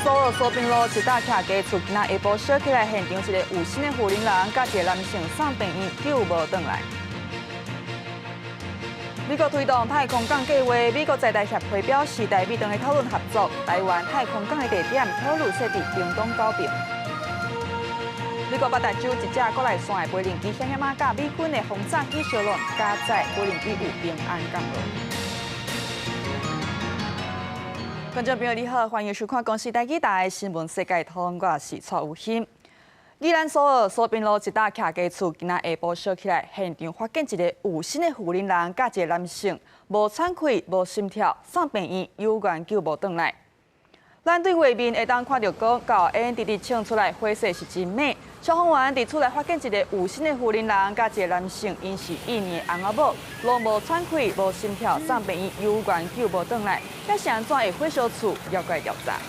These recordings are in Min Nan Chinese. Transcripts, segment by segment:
蘇澳蘇平路一搭徛家厝，今仔下晡燒起來，現場一个有身的婦人人，佮一个男性送病院救無轉來。美國推動太空港計劃，美國在台協會表示，台美當咧討論合作，台灣太空港的地點考慮設佇屏東九坪。美國北達州一架國內線的飛行機，險險仔佮美軍的轟炸機相撞，佳哉飛行機有平安降落。觀眾朋友你好，歡迎收看公視台語台新聞世界通，我是蔡有欣。宜蘭蘇澳蘇平路一搭徛家厝，今仔下晡燒起來，現場發現一个有身的婦人人，佮一个男性，無喘氣、無心跳，送病院有緣救無轉來。咱對畫面會當看著講，高煙直直衝出來，火勢是真猛。消防員佇厝內發現一个有身的婦人人，佮一个男性，𪜶是印尼的翁仔某，攏無喘氣、無心跳，送病院有緣救無轉來。這是按怎會火燒厝？猶閣會調查。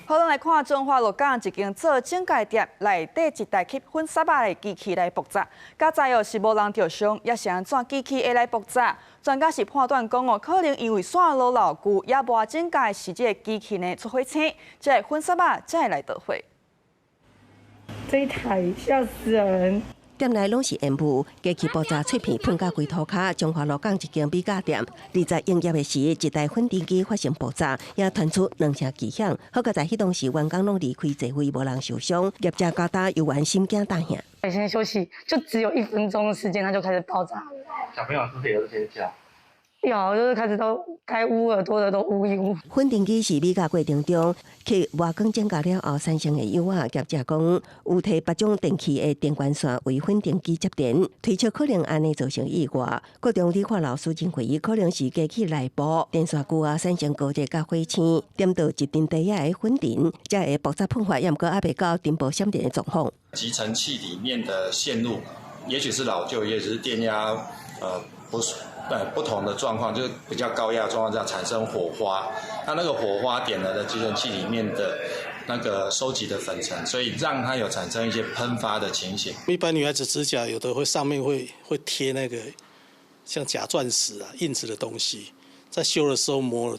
好，咱來看彰化鹿港一間做整甲店內底一台吸粉屑仔的機器來爆炸，佳哉哦是無人著傷，抑是按怎機器會來爆炸？專家是判斷講哦，可能因為線路老舊，也無整甲時這个機器呢出火星，這个粉屑仔才會來著火。這一台嚇死人！店內攏是煙霧，機器爆炸碎片噴甲規塗跤。彰化鹿港一間美甲店，20營業的時，一台粉塵機發生爆炸，也傳出兩聲巨響。好佳哉彼當時員工攏離開座位，無人受傷。業者交代猶原心驚膽嚇。先休息，就只有1分鐘的時間，它就開始爆炸。小朋友是不是也是先嚇？有，就是開始都該捂耳朵的都捂一捂。粉塵機是美甲過程中，去磨光整甲了後產生的油仔。業者講，有提別種電器的電源線為粉塵機接電，推測可能按呢造成意外。國中理化老師認為，可能是機器內部電線舊啊產生高熱佮火星，點著一陣低壓的粉塵，才會爆炸噴發，猶毋過猶未到燈泡閃電的狀況。集成器裡面的線路，也許是老舊，也許是電壓，不是。不同的狀況，就是比較高壓狀況下產生火花，那個火花點燃了集成器裡面的那個收集的粉塵，所以讓它有產生一些噴發的情形。一般女孩子指甲有的會上面會貼那個像假鑽石啊、硬質的東西，在修的時候磨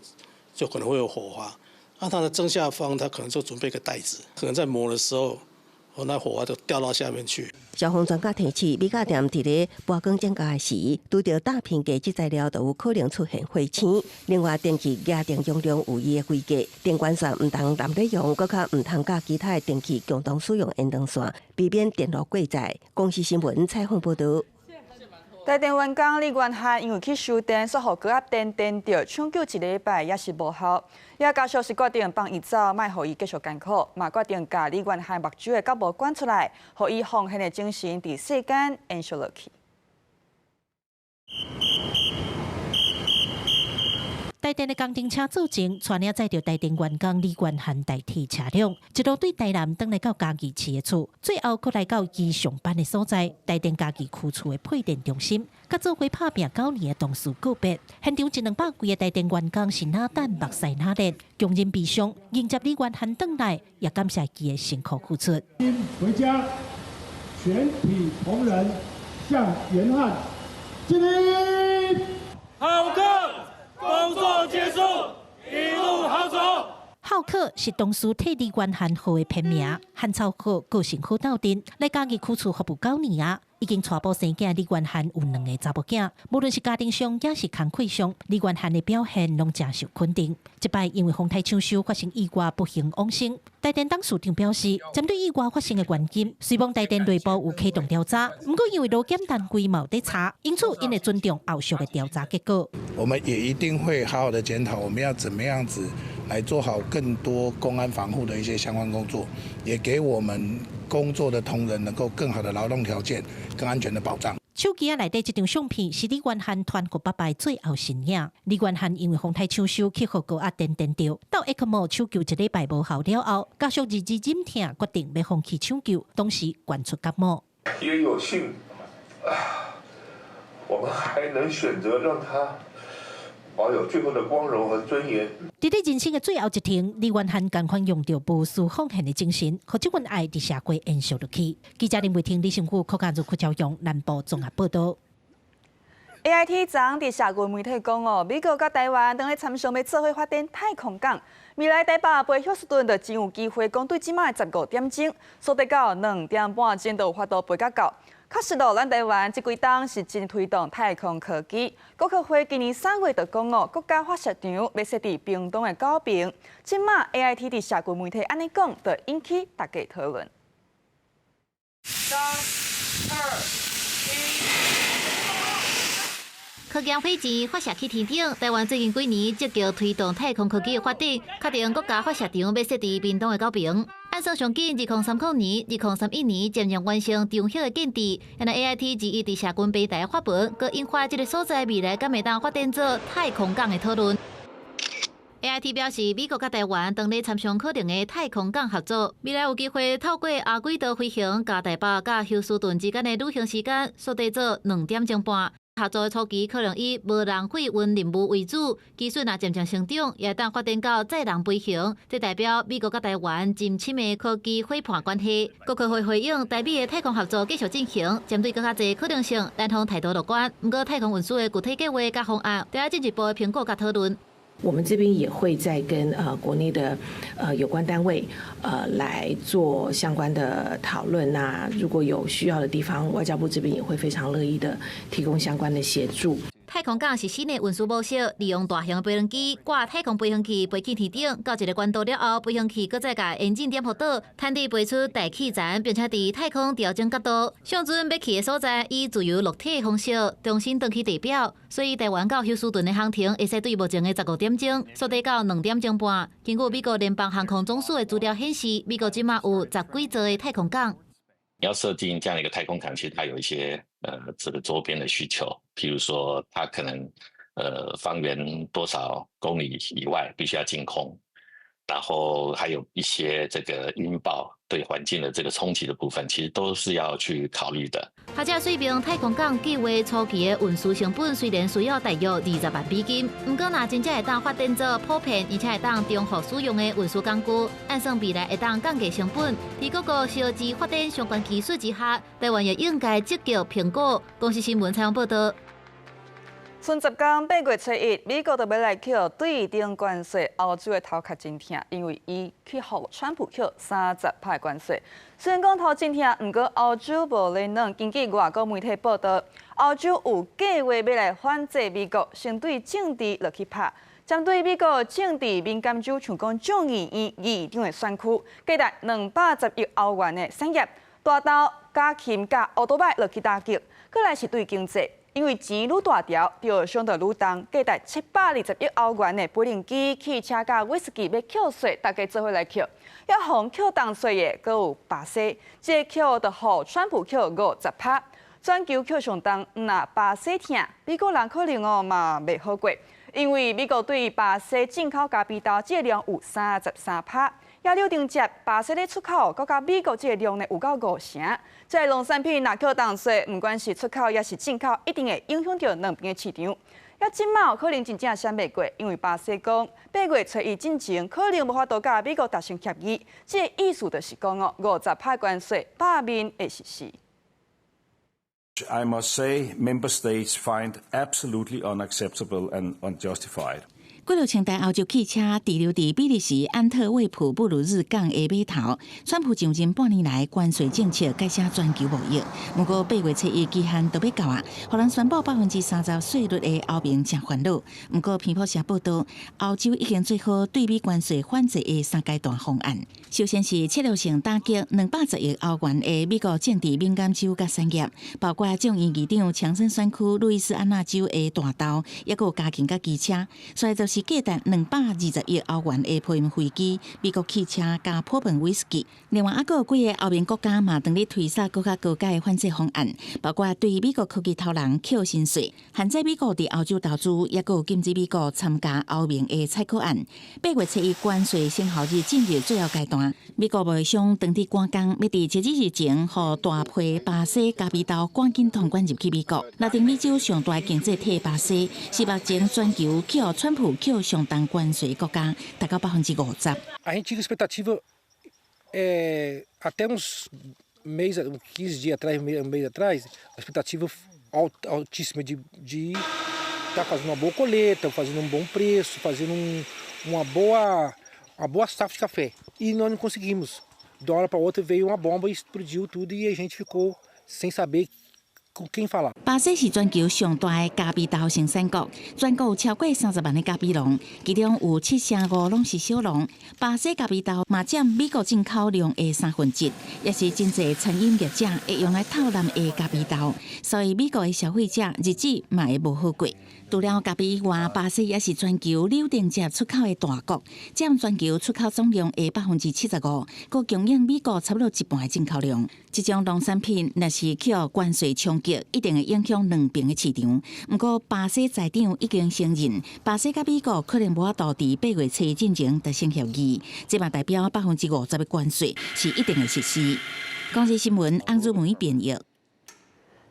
就可能會有火花。那它的正下方，它可能就準備個袋子，可能在磨的時候，那火花就掉到下面去。消防專家提醒，美甲店佇咧磨光整甲的時，拄著大片低質材料，就有可能出現火星。另外，電器額電容量有伊的規格，電源線毋通濫咧用，閣較毋通佮其他的電器共同使用延長線，避免電路過載。公視新聞採訪報導。台電員工李元漢因為去收電，煞予高壓電電著，搶救一禮拜也是無效。也家屬是決定放伊走，莫予伊繼續艱苦，嘛決定共李元漢目睭的角膜捐出來，予伊奉獻的精神佇世間延續落去。台電的工程車做前，帶領載著台電員工李元漢代替車輛，一路對台南轉來到嘉義市的厝，最後閣來到伊上班的所在，台電嘉義區處的配電中心，佮做伙拍拚9年的同事告別。現場一兩百幾个台電員工是哪等目屎哪熱，強忍悲傷，迎接李元漢轉來，也感謝伊的辛苦付出。回家，全體同仁向元漢敬禮。好客。工作結束，一路好走。浩克是同事替李元漢號的片名，漢草好，個性好鬥陣，來嘉義區處服務九年啊，已經娶某生囝。李元漢有兩个查某囝，無論是家庭上抑是工課上，李元漢的表現攏誠受肯定。這擺因為風颱搶修發生意外，不幸往生。台電董事長表示，針對意外發生的原因，雖罔台電內部有啟動調查，毋過因為勞檢單位嘛有佇查，因此𪜶會尊重後續的調查結果。我們也一定會好好的檢討，我們要怎麼樣子來做好更多工安防護的一些相關工作，也給我們工作的同仁能夠更好的勞動條件、更安全的保障。手機仔內底這張相片是李元漢傳予爸爸最後身影。李元漢因為風颱搶修去予高壓電電著，到 ECMO 搶救一禮拜無效了後，家屬日日忍痛決定欲放棄搶救，當時捐出角膜。也有幸，我們還能選擇讓他保有最後的光榮和尊嚴。佇咧人生的最後一程，李元漢仝款用著無私奉獻的精神，予這份愛佇社會延續落去。記者林偉霆、李勝富、柯家如、柯朝陽南部綜合報導。AIT 昨佇社群媒體講哦，美國佮台灣當咧參詳欲做伙發展太空港，未來台北飛休斯頓就真有機會講對這擺15點鐘，縮短到2點半鐘就有法度飛甲到。確實咯，咱台灣這幾冬是真推動太空科技。國科會今年3月就講哦，國家發射場欲設佇屏東的高屏。這擺 AIT 佇社群媒體按呢講，就引起大家討論。三、二、一。科技火箭發射去天頂，台灣最近幾年積極推動太空科技的發展，確定國家發射場欲設佇屏東的高屏。按算上緊，2030年、2031年漸漸完成場域的建置。現在 AIT 二一佇社群平台發文，閣引發這个所在未來敢會當發展做太空港的討論。AIT 表示，美國佮台灣當咧參詳可能的太空港合作，未來有機會透過亞軌道飛行，共台北佮休斯頓之間的旅行時間縮短做2點鐘半。合作的初期可能以無人貨運任務為主，技術若漸漸成長，也會當發展到載人飛行。這代表美國佮台灣真親密科技夥伴關係。國科會回應，台美的太空合作繼續進行，針對閣較濟可能性，咱方態度樂觀。毋過太空運輸的具體計劃佮方案，得愛進一步的評估佮討論。我們這邊也會再跟國內的有關單位來做相關的討論。那如果有需要的地方，外交部這邊也會非常樂意的提供相關的協助。太空港是新的運輸模式，利用大型飛行機掛太空飛行器飛去天頂，到一个高度了後，飛行器閣再共引擎點火倒，彈地飛出大氣層，並且佇太空調整角度，向準欲去的所在，以自由落體的方式重新轉去地表。所以台灣到休斯頓的航程會使對目前的15點鐘縮短到2點鐘半。根據美國聯邦航空總署的資料顯示，美國這馬有十幾座的太空港。你要設計這樣一個太空港，其實它有一些這個周邊的需求，譬如說它可能方圓多少公里以外必須要淨空，然後還有一些這個音爆對環境的這個衝擊的部分，其實都是要去考慮的。學者說明，太空港計劃初期的運輸成本雖然需要大約20萬美金，毋過若真正會當發展做普遍，而且會當重複使用的運輸工具，按算未來會當降低成本。佇各國相繼發展相關技術之下，台灣也應該積極評估。公視新聞採訪報導。賰十工8月初1，美國就欲來扣對等關稅，歐洲的頭殼真疼，因為伊去予川普扣30趴關稅。雖然講頭真疼，毋過歐洲無咧軟。根據外國媒體報道，歐洲有計劃欲來反制美國，先對政治落去拍。針對美國政治敏感州，像講眾議院議長的選區，價值210億歐元的產業，大豆、家禽佮歐多擺落去打擊，閣來是對經濟。因為錢愈大條，就傷著愈重。價值720億歐元的飛行機、汽車佮威士忌欲扣稅，大家做伙來扣。猶予扣重稅的，閣有巴西，這個扣就予川普扣50趴，全球扣上重，毋若巴西疼，美國人可能哦嘛袂好過，因為美國對巴西進口咖啡豆這個量有33趴。也柳丁汁，巴西咧出口，閣佮美國這個量呢有夠五成。這個農產品若扣重稅，毋管是出口抑是進口，一定會影響著兩邊的市場。也這馬可能真正閃袂過，因為巴西講8月初1進前可能無法度佮美國達成協議。這個意思就是講哦，50趴關稅罷免會實施。 I must say, member states find absolutely unacceptable and unjustified. 幾落千台歐洲汽車滯留佇比利時安特衛普布魯日港的碼頭。川普上任半年來關稅政策改寫全球貿易，毋過8月初1期限就欲到啊，予人宣布30%稅率的歐盟誠煩惱。毋過彭博社報道，歐洲已經做好對美關稅反制的三階段方案。首先是策略性打擊210億歐元的美國政治敏感州佮產業，包括眾議院議長強生選區路易斯安那州的大豆，抑閣有家禽佮機車，所以就是價值220億歐元的波音飛機、美國汽車佮波本威士忌。另外，猶閣有幾个歐盟國家嘛，當咧推捒閣較高階的反制方案，包括對美國科技頭人扣薪稅、限制美國佇歐洲投資，抑閣有禁止美國參加歐盟的採購案。8月初1關稅生效日進入最後階段，美國貿易商當地趕工，欲佇截止日前，予大批巴西咖啡豆趕緊通關入去美國。拉丁美洲上大經濟體巴西是目前全球予川普扣上重關稅國家，達到50%。 A gente tinha expectativa até uns mês, 15 dias atrás, um mês atrás, a expectativa Altíssima de estar fazendo uma boa colheita, fazendo um bom preço, fazendo uma boa safra de café. E nós não conseguimos. De uma hora para outra veio uma bomba e explodiu tudo e a gente ficou sem saber com quem falar. 巴西是全球上大的咖啡豆生產國，全國有超過30萬个咖啡農，其中有75%攏是小農。巴西咖啡豆嘛佔美國進口量的1/3，也是真濟餐飲業者會用來透藍的咖啡豆，所以美國的消費者日子嘛會無好過。除了咖啡以外，巴西也是全球柳橙汁出口的大國，佔全球出口總量的75%，閣供應美國差不多一半的進口量。這種農產品若是去予關稅衝擊，一定會影響兩邊的市場。毋過，巴西財長已經承認，巴西佮美國可能無法度佇8月初進前達成協議，這嘛代表50%的關稅是一定會實施。公視新聞安祖梅編譯。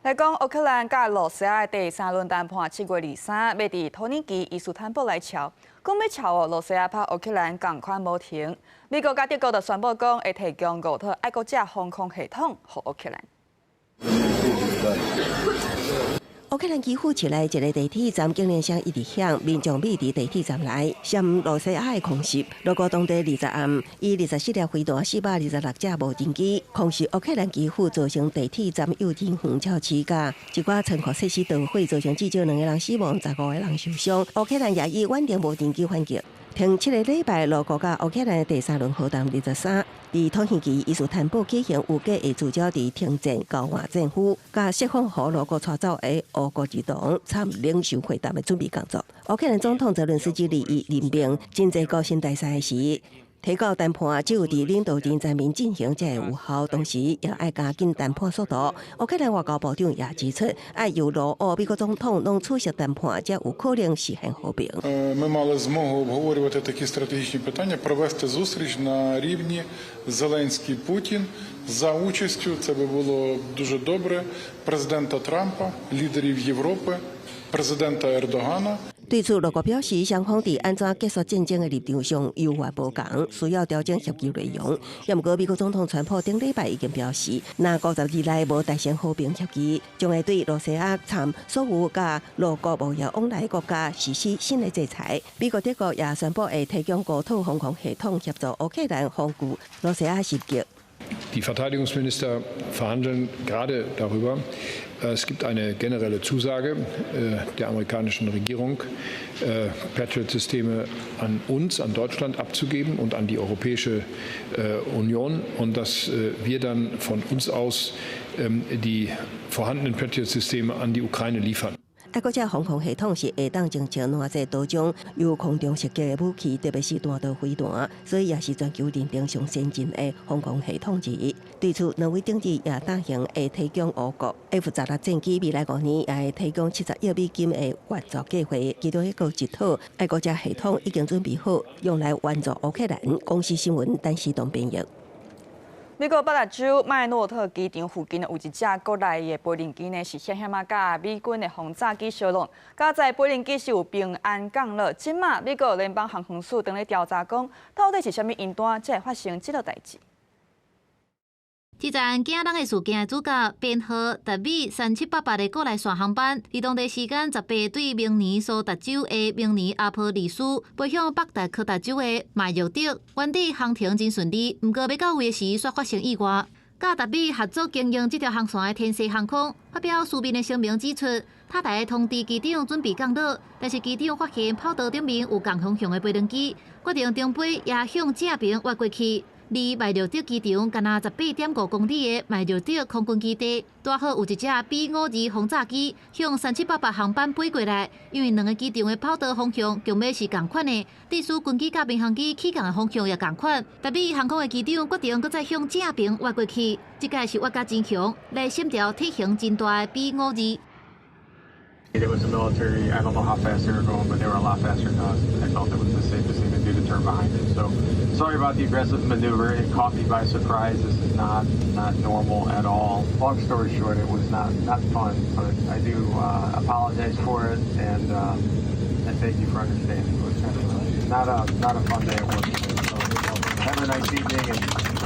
來講烏克蘭佮羅西亞的第三輪談判，7月23欲佇土耳其伊斯坦堡來敲，講欲敲哦，羅西亞拍烏克蘭仝款無停。美國佮德國就宣布講會提供五套愛國者防空系統予烏克蘭。烏克蘭基輔市內一个地鐵站竟然聲一直響，民眾覕佇地鐵站內，涉羅西亞的空襲。俄國當地20暗，以24粒飛彈、426架無人機空襲烏克蘭基輔，造成地鐵站、幼兒園、超市佮一寡倉庫設施導火，造成至少兩个人死亡，15個人受傷。烏克蘭也以遠程無人機反擊。停7個禮拜，俄國佮烏克蘭的第三輪和談23，佇土耳其伊斯坦堡舉行，預計會聚焦佇停戰、交換戰俘、佮釋放予俄國帶走的烏國兒童參領袖會談的準備工作。烏克蘭總統澤倫斯基二一任命真濟高薪大使時，提到談判只有佇領導人層面進行才會有效，同時也愛加緊談判速度。烏克蘭外交部長也指出，愛由俄烏美國總統攏出席談判，才有可能實現和平。 Ми мали змогу обговорювати такі стратегічні питання, провести зустріч на рівні Зеленський Путін за участю, це би було дуже добре, президента Трампа, лідерів Європи, президента Ердогана. 對此，俄國表示，雙方佇按怎結束戰爭的立場上猶原無仝，需要調整協議內容。也毋過，美國總統川普頂禮拜已經表示，若50日內無達成和平協議，將會對羅西亞參所有佮俄國貿易往來國家實施新的制裁。美國、德國也宣布會提供五套防空系統協助烏克蘭防禦羅西亞襲擊。 Die Verteidigungsminister verhandeln gerade darüber. Es gibt eine generelle Zusage der amerikanischen Regierung, Patriot-Systeme an uns, an Deutschland abzugeben und an die Europäische Union und dass wir dann von uns aus die vorhandenen Patriot-Systeme an die Ukraine liefern. 愛國者防空系統是會當偵測偌濟多種由空中襲擊的武器，特別是彈道飛彈，所以也是全球認定上先進的防空系統之一。對此，挪威頂日也答應會提供烏國 F-16戰機，未來5年也會提供70億美金的援助計劃。其中一個一套愛國者系統已經準備好，用來援助烏克蘭。公視新聞，陳時東編譯。美國北達州麥諾特機場附近有一隻國內的飛行機呢，是險險仔佮美軍的轟炸機相挵，佳哉飛行機是有平安降落。這馬美國聯邦航空署正咧調查，講到底是啥物因端才會發生這個代誌。這陣驚人的事件的主角編號 W3788的國內線航班，佇當地時間18對明尼蘇達州的明尼阿波利斯飛向北達科達州的邁洛德，原底航程真順利，毋過欲到位的時煞發生意外。佮達美合作經營這條航線的天西航空發表書面的聲明指出，塔台通知機長準備降落，但是機長發現跑道頂面有仝方向的飛行機，決定停飛，也向正爿越過去。離邁洛德機場干焦18.5公里的邁洛德空軍基地，拄好有一隻 B-52轟炸機向3788航班飛過來。因為兩个機場的跑道方向強欲是仝款的，致使軍機佮民航機起降的方向也仝款。達美航空的機長決定閣再向正爿越過去，這擺是越甲真兇來閃掉體型真大的 B-52。 It was a military. I don't know how fast they were going, but they were a lot faster than us. I felt it was the safest thing to do to turn behind it. So sorry about the aggressive maneuver. It caught me by surprise. This is not normal at all. Long story short, it was not fun, but I do apologize for it and thank you for understanding. It was kind of not a fun day at work. So have a nice evening and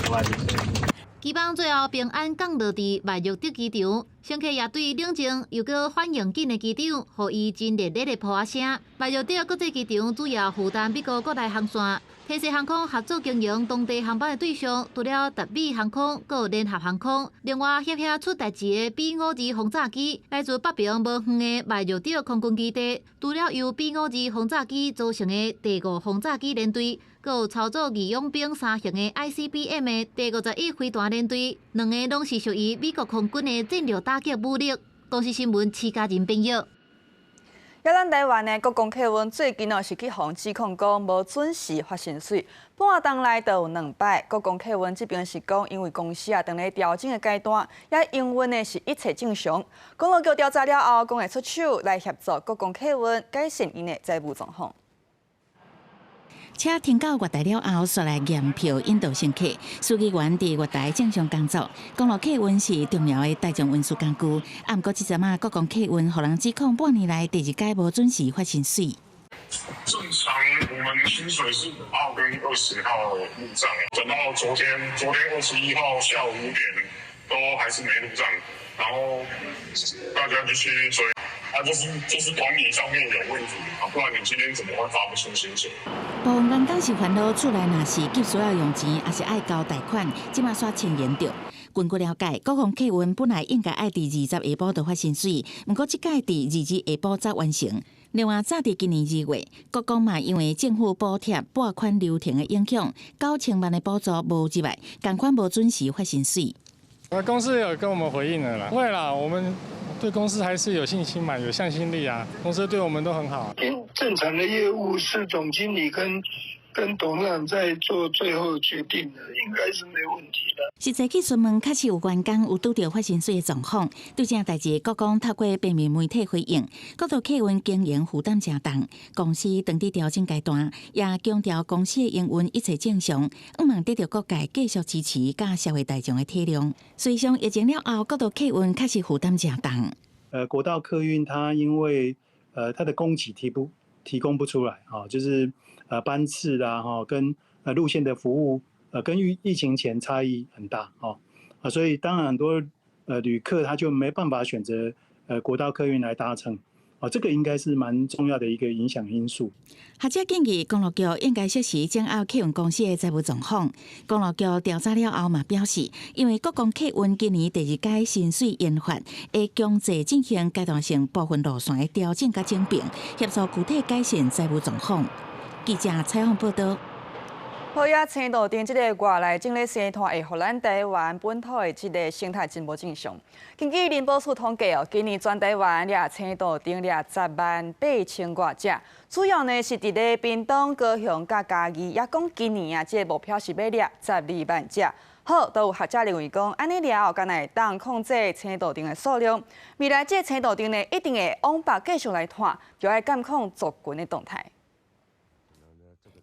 glad you're safe. 機班最後平安降落佇麥玉德機場，乘客也對冷靜又閣反應緊的機長，予伊真熱烈的噗仔聲。麥玉德國際機場主要負擔美國國內航線，天際航空合作經營當地航班的對象，除了達美航空、閣有聯合航空，另外翕翕出代誌的 B-52轟炸機，來自北爿無遠的麥玉德空軍基地，除了由 B-52轟炸機組成的第五轟炸機聯隊，閣有操作義勇兵三型的 ICBM 的第51飛彈聯隊，兩个攏是屬於美國空軍的戰略打擊武力。公視新聞徐家仁編譯。抑咱台灣的國光客運最近哦是去予指控講無準時發薪水，半冬來就有兩擺。國光客運這邊是講，因為公司啊當咧調整的階段，也營運的是一切正常。公路局調查了後，講會出手來協助國光客運改善𪜶的財務狀況。車停到月台了後，煞來驗票引導乘客。司機員佇月台正常工作。公路客運是重要的大眾運輸工具，啊，毋過這陣仔國光客運予人指控半年來第二擺無準時發薪水。正常我們薪水是5號跟20號入賬，等到昨天，昨天21號下午5點都還是沒入賬，然後大家就去追。啊，就是管理上面有問題啊，不然你今天怎麼會發不出薪水？部分員工是煩惱厝內若是急需要用錢，抑是愛交貸款，這馬煞千嚴著。根據了解，國光客運本來應該愛佇20下晡就發薪水，毋過這擺佇22下晡才完成。另外，早佇今年2月，國光嘛因為政府補貼撥款流程的影響，9000萬的補助無入來，仝款無準時發薪水。公司有跟我們回應了啦，會啦，我們對公司還是有信心嘛，有向心力啊，公司對我們都很好。正常的業務是總經理跟董事長在做最後決定的，應該是沒問題的。實際去詢問，確實有員工有拄著發薪水的狀況。對這代誌，國光透過平面媒體回應，國道客運經營負擔誠重，公司當佇調整階段，也強調公司的營運一切正常，向望得到各界繼續支持佮社會大眾的體諒。隨上疫情了後，國道客運確實負擔誠重。國道客運它因為它的供給提供不出來啊，就是班次啦，哈，跟路線的服務，跟疫情前差異很大，哦，啊，所以當然很多旅客他就沒辦法選擇國道客運來搭乘，啊，這個應該是蠻重要的一個影響因素。學者建議公路局應該適時掌握客運公司的財務狀況。公路局調查了後嘛表示，因為國光客運今年第二改薪水延發，會強制進行階段性部分路線的調整佮整併，協助具體改善財務狀況。記者採訪報道。好呀，青道頂這个外來種咧生態，會予咱台灣本土的這个生態真無正常。根據林保署統計哦，今年全台灣掠青道頂掠10萬8千外隻，主要呢是佇咧屏東、高雄佮嘉義，抑講今年啊，這个目標是欲掠12萬隻。好，都有學者認為講，按呢掠後，敢若會當控制青道頂的數量。未來這个青道頂呢，一定會往北繼續來湠，就愛監控族群的動態。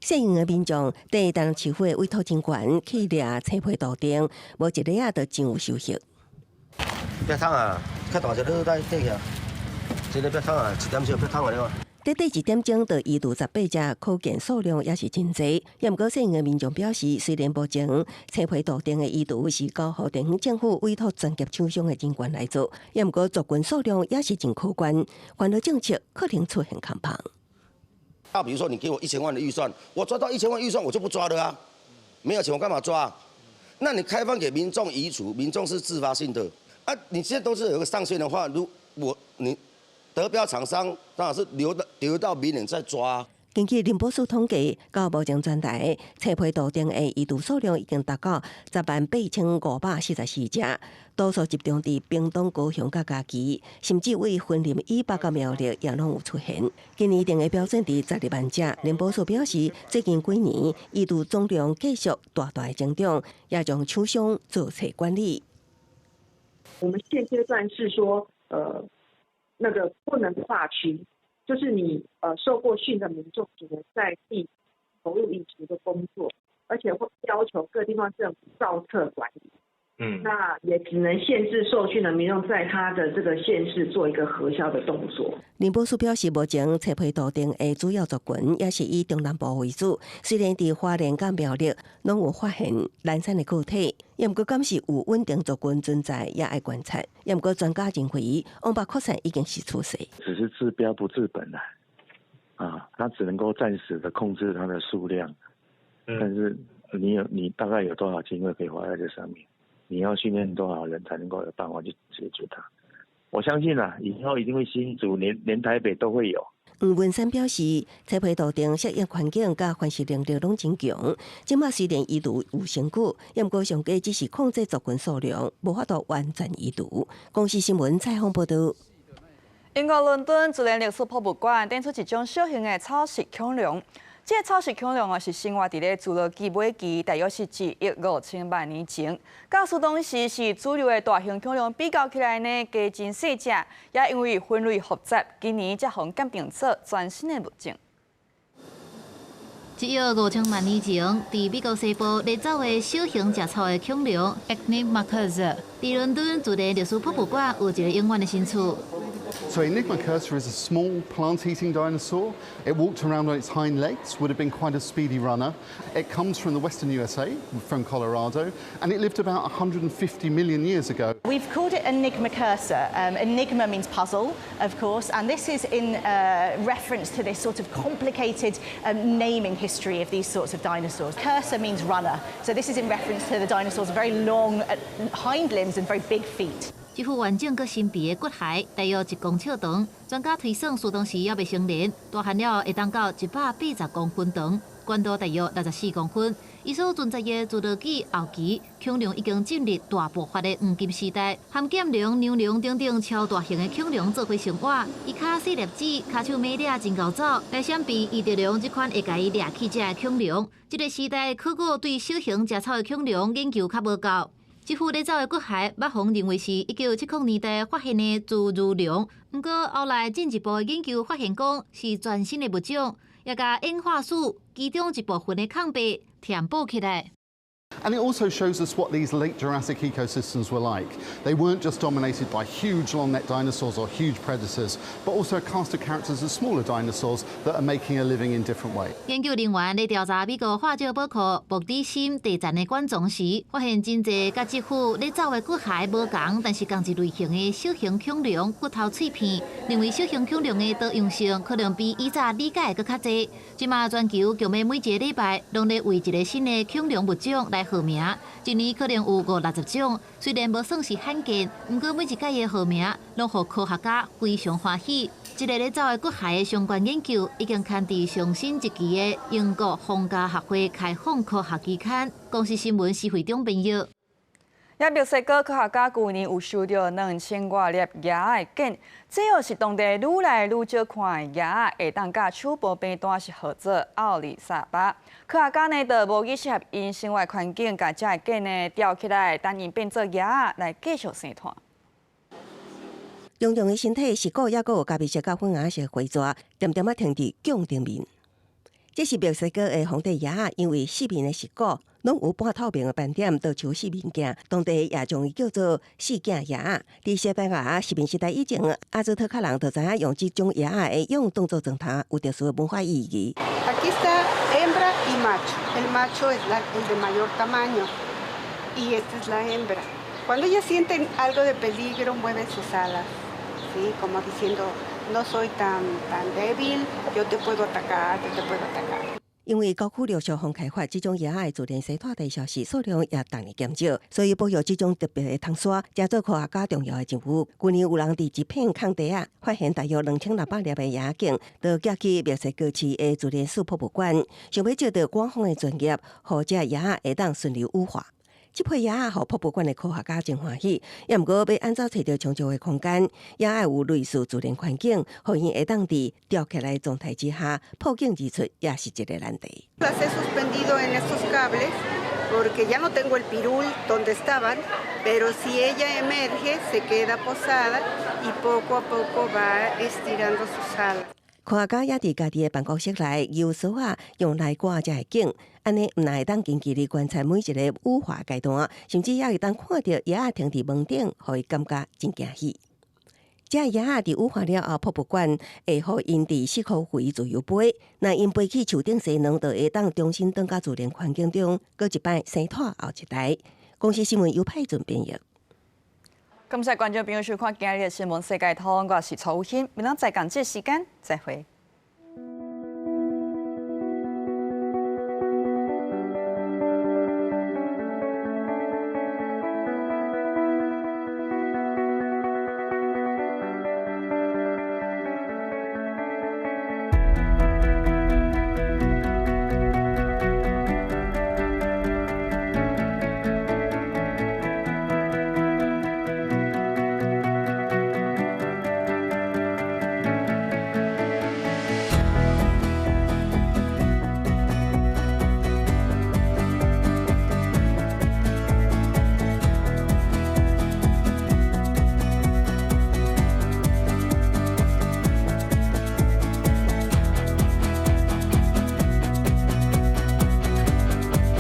細營的民眾對台南市府的委託人員去掠青皮杜鵑，無一日仔就真有收穫。白桶啊，較大隻你來綴起來，這個白桶啊，一點鐘白桶啊，你看。短短一點鐘就移除18隻，可見數量也是真濟。也毋過細營的民眾表示，雖然目前青皮杜鵑的移除是交予地方政府委託專業廠商的人員來做，也毋過族群數量也是真可觀，環保政策可能出現空縫。那比如說你給我1000萬的預算，我抓到一千萬預算我就不抓了啊，沒有錢我幹嘛抓？那你開放給民眾移除，民眾是自發性的啊。你現在都是有個上限的話，如果你得標廠商當然是留到明年再抓。根據林保署統計，到目前全台青皮杜鵑的移除數量已經達到10萬8544隻，多數集中佇屏東、高雄佮嘉義，甚至為雲林以北佮苗栗也攏有出現。今年定的標準佇12萬隻，林保署表示，最近幾年移除總量繼續大大的增長，也將廠商做齊管理。我們現階段是說，那個不能跨區。就是你受過訓的民眾只能在地投入移除的工作，而且會要求各地方政府造冊管理。那也只能限制受訓的民眾在他的這個縣市做一個核銷的動作。林博士表示，目前冊皮杜定的主要族群也是以中南部為主，雖然佇花蓮佮苗栗攏有發現懶散的個體，也毋過敢是有穩定族群存在，也愛觀察。也毋過專家認為，往北擴散已經是趨勢。只是治標不治本啦，啊，它只能夠暫時的控制它的數量，但是你大概有多少經費可以花在這上面？你要訓練多少人才能夠有辦法去解決它？我相信啊，以後一定會新竹連台北都會有。吳文山表示，冊皮杜定適應環境佮繁殖能力攏真強。這馬雖然移除有成果，也毋過上濟只是控制族群數量，無法度完全移除。公視新聞採訪報導。英國倫敦自然歷史博物館展出一種小型的草食恐龍。這個草食恐龍啊，是生活佇咧侏羅紀尾期，大約是1億5000萬年前。佮當時是主流的大型恐龍比較起來呢，加真細隻，也因為分類複雜，今年才予鑑定做全新的物種。1億5000萬年前，佇美國西部咧走的小型食草的恐龍 Enigmacursor，佇倫敦自然歷史博物館有一個永遠的新厝。 So Enigmacursor is a small plant-eating dinosaur. It walked around on its hind legs, would have been quite a speedy runner. It comes from the western USA, from Colorado, and it lived about 150 million years ago. We've called it Enigmacursor. Enigma means puzzle, of course, and this is in reference to this sort of complicated naming history of these sorts of dinosaurs. Cursor means runner, so this is in reference to the dinosaurs' very long hind limbs and very big feet. 這副完整閣神秘的骨骸，大約1公尺長。專家推算，當時猶未成年，大漢了會當到180公分長，懸度大約64公分。伊所存在的侏羅紀後期，恐龍已經進入大爆發的黃金時代，含劍龍、牛龍等等超大型的恐龍做伙生活。伊跤細粒子，跤手猛掠真𠢕走，來閃避異特龍這款會共伊掠去食的恐龍。這個時代考古對小型食草的恐龍研究較無夠。這副咧走的骨骸，捌予認為是1970年代發現的侏儒龍，毋過後來進一步的研究發現，講是全新的物種，也共演化史其中一部分的空白填補起來。 And it also shows us what these late Jurassic ecosystems were like. They weren't just dominated by huge long-necked dinosaurs or huge predators, but also a cast of characters of smaller dinosaurs that are making a living in different ways. 研究人員咧調查美國化石寶庫莫里森地層的館藏時，發現真濟佮這副咧走的骨骸無仝，但是仝一類型的小型恐龍骨頭碎片，認為小型恐龍的多樣性可能比以早理解的閣較濟。這馬全球共欲每一个禮拜攏咧為一个新的恐龍物種來號名，一年可能有五六十種，雖然無算是罕見，毋過每一擺的號名攏予科學家非常歡喜。這个咧走的骨骸的相關研究已經刊佇上新一期的英國皇家學會開放科學期刊。公視新聞施惠中編譯。也墨西哥科學家舊年有收著2000外粒蠍仔的繭，這又是當地愈來愈少看的蠍仔，會當佮手報病單是號做奧里薩巴。科學家呢，就模擬適合𪜶生活環境，共這个繭呢吊起來，等𪜶變做蠍仔來繼續生湠。長長的身體是骨，猶閣有咖啡色佮粉紅色花蛇，恬恬仔停佇鏡頂面。這是墨西哥的紅底蠍仔，因為四面的飾骨攏有半透明的斑點，就像四面鏡，當地也將伊叫做四鏡蠍仔。佇西班牙殖民時代以前，阿茲特克人就知影用這種蠍仔的蛹當做床頭，有特殊的文化意義。 Aquí está hembra y macho. El macho es el de mayor tamaño y esta es la hembra. Cuando ellas sienten algo de peligro, mueven sus alas, ¿sí? Como diciendo, no soy tan, tan débil, yo te puedo atacar, yo te puedo atacar. 因為郊區陸續予開發，這種蠍仔的自然生湠地消失，數量也逐年減少，所以保育這種特別的窗紗，成做科學家重要的任務。舊年有人佇一片空地仔，發現大約2600粒的蠍仔繭，就寄去墨西哥市的自然史博物館，想欲借著官方的專業，予這蠍仔會當順利羽化。這批蠍仔予博物館的科學家真歡喜，也毋過欲按怎揣著充足的空間，也愛有類似自然環境，予𪜶會當佇吊起來的狀態之下破繭而出，也是一個難題。 Las he suspendido en estos cables porque ya no tengo el pirul donde estaban, pero si ella emerge, se queda posada y poco a poco va estirando sus alas. 科學家也佇家己的辦公室內用索仔用來割遮的頸，按呢毋但會當近距離觀察每一个羽化階段，甚至也會當看著鷦仔停佇門頂，予伊感覺真驚喜。遮鷦仔佇羽化了後，博物館會予𪜶佇適予飛自由飛。若𪜶飛去樹頂生卵，就會當重新轉到自然環境中，閣一擺生湠後一代。公視新聞由派准編譯。感謝觀眾朋友收看今日的新聞世界通，我是曹欣，明仔載仝這時間再會。